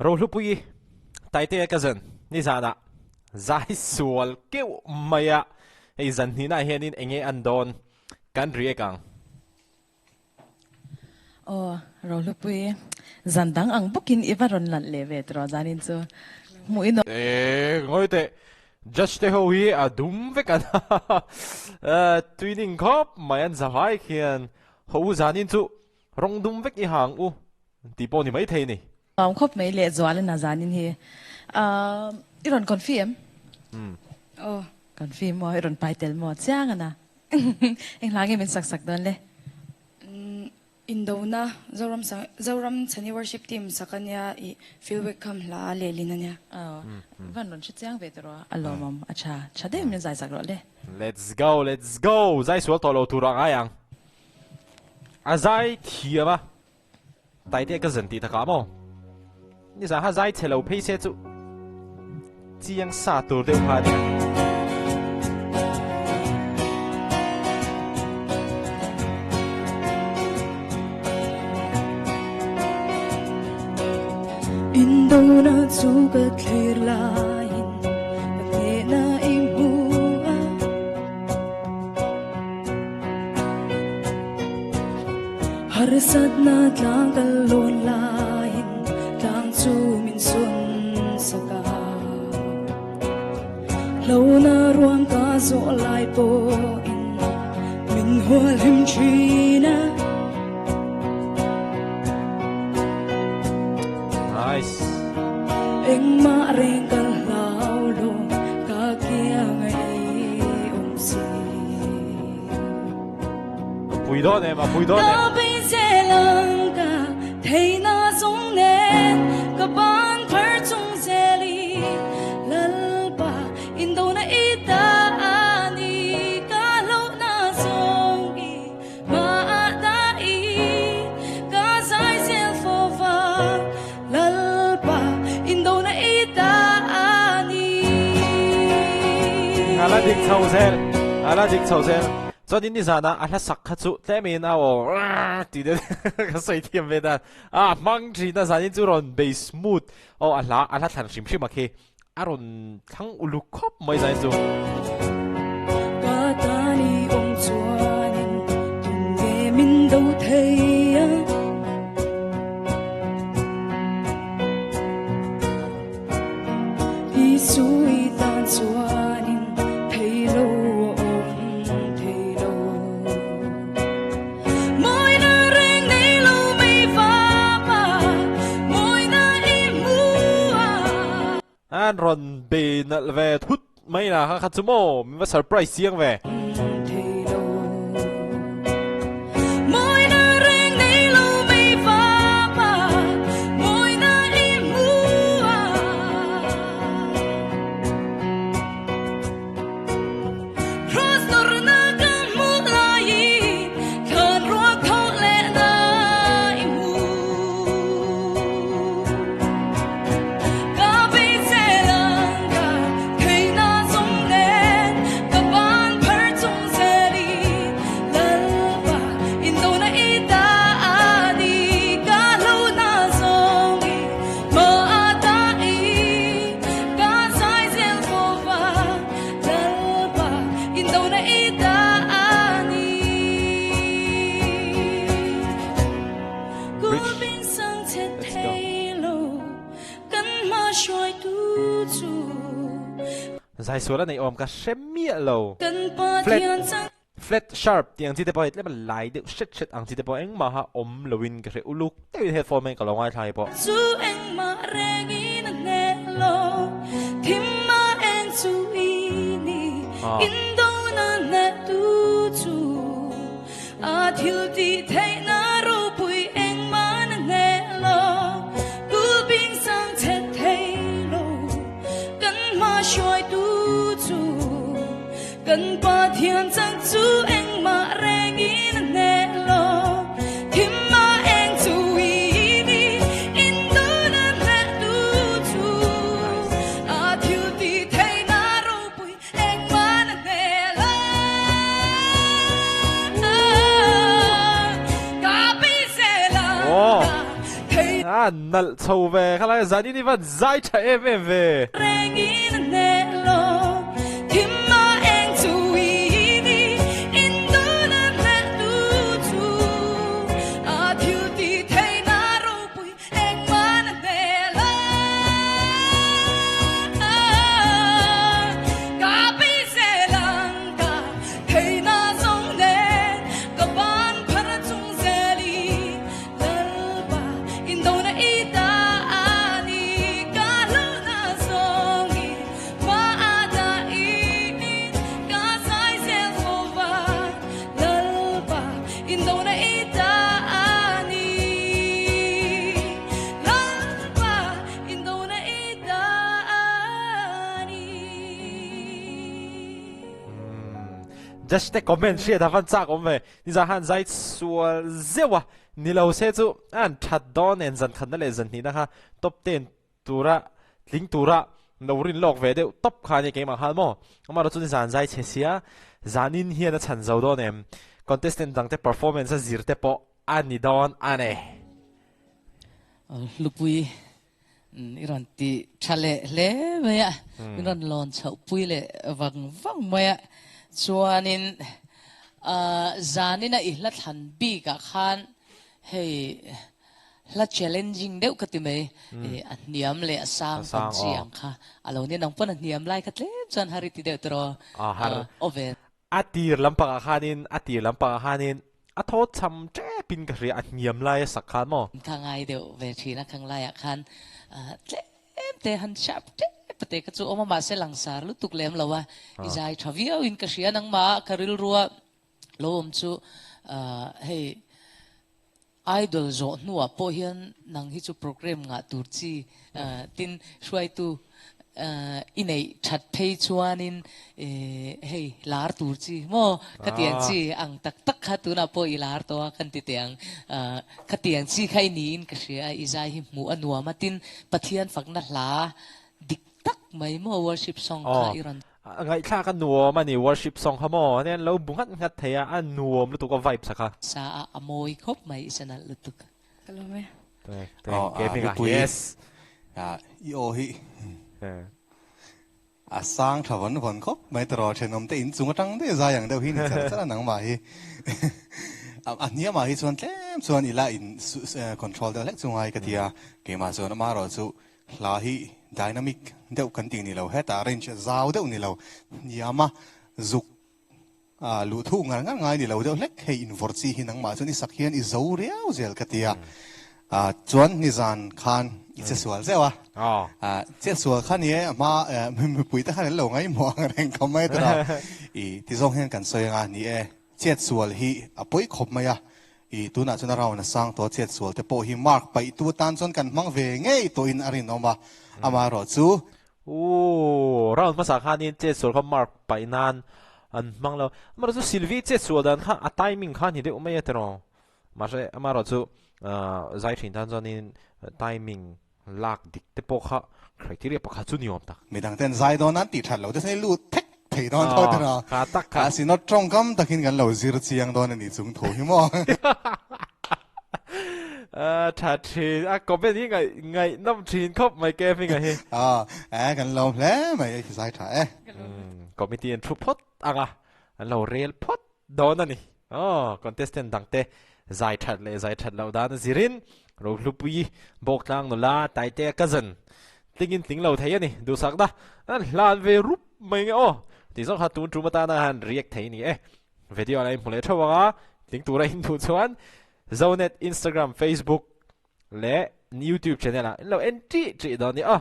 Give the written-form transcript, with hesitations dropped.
Rohlupuii Taitea cousin nizanah zai sual keuh mai a, hei zan hnihnaah hianin enge an dawn kan react ang. Aw Rohlupuii zan dang ang bawkin i va rawn lanh leh ve tiraw zanin chu hmuh i nuam. E ngawi teh judge te ho hi a dum vek an tuining khawp mai an zavai khian ho u zanin chu Rawng dum vek i hang u tih pawh ni maithei ni. Nuam khawp mai leh zual a na zanin hi. I rawn confi em? Aw. Confi maw? I rawn pai tel maw? Chiang a na. Eng hla nge min sak sak dawn le? Indona, Zoram Zoram Chhani Worship Team sak a nia i Phil Wickham hla lehlin a nia. Aw. Van rawn hre chiang ve tawh rawh a lawmawm a tha. Tha deuhin min zai sak rawh le. Let's go, let's go! Zai sual tawh lo tur a ngai ang. A zai thiam a, Taitea ka zan tih takah maw? Nizan kha zai chhe lo phei se chu chiang sa tur deuh kha a nia. Indona chu ka thlir laiin ka hnehna i hmu a. Harsatna tlang kal lawn laiin tlang chu min sun sak a. Hlona ruang ka zawh lai pawhin min hual hlim thin a. Nice. Engmah reng kal hlau lo ka kiang a i awm si. A pui dawn em, a pui dawn em. Ka bei zel ang ka theihna zawng nen ka ban phar chung zel i Lalpa indona i ta a ni ka hlauhna zawng i hmaah dah i ka zai zel fo vang Lalpa indona i ta a ni. A la dik chho zel, a la dik chho zel. Chuanin nizanah a hla sak kha chu tlemin a aw tih deuh ka sawi thiam ve dan a hmang thin a, zanin chu rawn bei smooth aw a hla a hla thlan hrim hrim a khi a rawn thlang uluk khawp mai zanin chu. Ka tan i awm chuanin tunge min do thei a. Isu i tan chuanin thei lo a awm thei lo. Mawina reng nei lo mei vapa, mawina i hmu a. An rawn be nalh ve thut mai la kha kha chu maw min va surprise chiang ve. Zai sual a neih awm ka hre miah lo. Flat flat sharp tih ang chi te pawh hei tlem a lai deuh hret hret ang chi te pawh engmah ha awm loin ka hre uluk deuhin headphone hmangin ka lo ngaithla hei pawh. Chu engmah rengin a hneh lo, thimma eng chu i ni, indona hneh tu chu a thil tih theihna ropui engmah na hneh lo, kulhbing sang chhet thei lo, kan hma hruaitu chu kan Pathian chang chu engmah rengin a hneh lo, thimma eng chu i ni, indona hneh tu chu a thil tih theihna ropui engmah na hneh lo. Ka nalh chho ve khalai zanin i van zai tha em em ve. Rengin a hneh lo thim a eng chu i ni in dawna hneh tu chu a thil ti thei na ropui engmah na hneh lo ka bei zel ang ka thei na zawng nen ka ban phar chung zel i Lalpa indona i ta a ni ka hlauhna zawng i hma a dah in ka zai zel fo va Lalpa indona i ta a ni Lalpa indona i ta a ni. Just te comment hriat a van chak awm ve. Nizan khan zai sual zeuh a, ni lo se chu a han that dawn nen zan khatna leh zan hnihna kha top ten tura tling tura lo rin lawk ve deuh tawp kha a nia keimah khan maw. Amaherawhchu chu nizan zai chhe sia, zanin hian a chhan zo dawn em? Contestant dangte performance a zir te pawh a ni dawn a ni. Hlupui i rawn ti tha leh hle mai a, min rawn lawn chhoh pui leh vang vang mai a. Chuanin zanina i hla thlan bikah khan hei hla challenging deuh ka ti mai, a hniam leh a sang kan chi ang kha a lo nia. Nang pawn a hniam lai kha tlem chuan har i ti deuh tawh rawh. Aw ve. A tir lampangah khanin, a tir lampangah khanin a thaw cham tepin ka hria, a hniam lai a sak khan maw? Ka ngai deuh ve thin a, khang laiah khan tlem te han sharp tep te kha chu awm a, mahse langsar lutuk lem lo a, i zai tha viau in ka hria nangmah ka rilrua lo awm chu hei Idol zawh hnuah pawh hian nang hi chu program ngah tur chi tin hruaitu i neih that phei chuanin hei lar tur chi maw khatiang chi ang tak tak kha tunah pawh i lar tawh a kan ti teh ang khatiang chi kha i niin ka hria a i zai hi hmuh a nuam a tin Pathian fakna hla dik tak mai maw worship song kha i rawn A ngaihthlak a nuam a ni worship song kha maw ania an lo bu nghat nghat thei a a nuam lutuk a vibes a kha. Sa a a mawi khawp mai i sanalh lutuk. Ka lawm e. Teng gaming a yes. I aw hi a sang tha vawn vawn khawp mai tawh thenawm te inchung atang daih zai ang deuh hi ni char char a nangmah hi a hniamah hi chuan tlem chuan ila in control deuh hlek chu ngai ka ti a keimah chuan amaherawh chu Hla hi dynamic deuh kan tih ni lo, hetah range zau deuh ni lo, hniama zuk luh thuh ngar ngar ngai ni lo deuh hlek hei invawrh chi hi nangmah chuan i sak hian i zo riau zel ka ti a. Chuan nizan khan i che sual zeuh a, che sual kha ni e, a hma mipui te khan an lo ngaihmawh ang reng khawp mai tawh a, i ti zawng hian kan sawi anga ni e, chet sual hi a pawi khawp mai a, I tunah chuan a round a sang tawh a, chetsual te pawh hi mark paihtu atan chuan kan hmang ve ngei tawhin a rinawm a, amaherawh chu. Ooh, round hmasa khanin chetsual kha mark paih nan an hmang lo. Amaherawh chu Sylvie chetsual dan kha a timing kha a ni deuh mai a tiraw. Mahse amaherawh chu zai thin tan chuanin timing lak dik te pawh kha criteria pakhat chu ni awm tak. Midang ten zai dawn an tih that lo te chuan i lut thek thei dawn tho te rawh. Kha tak kha. A sinawt tawngkam takin kan lo zir chiang dawn a ni chung tho hi maw. A tha thin a comment hi ngaih ngaihnawm thin khawp mai Kevin-a hi. A e kan lawm hle mai a zai tha e. Committee an thu phawt ang a, an lo rel phawt dawn a ni. Aw, contestant dangte zai that leh zai that loh dan a zirin Rohlupui Bawktlang nula Taitea cousin tlingin tling lo thei a ni. Duhsakna an hlan ve rup mai nge aw. Tih zawng kha tun tum atana han react thei ni e. Video la inhmu leh theuh ang a, tling tura in duh chuan Zonet, Instagram, Facebook leh YouTube channel ah in lo en tih tih dawn ni aw.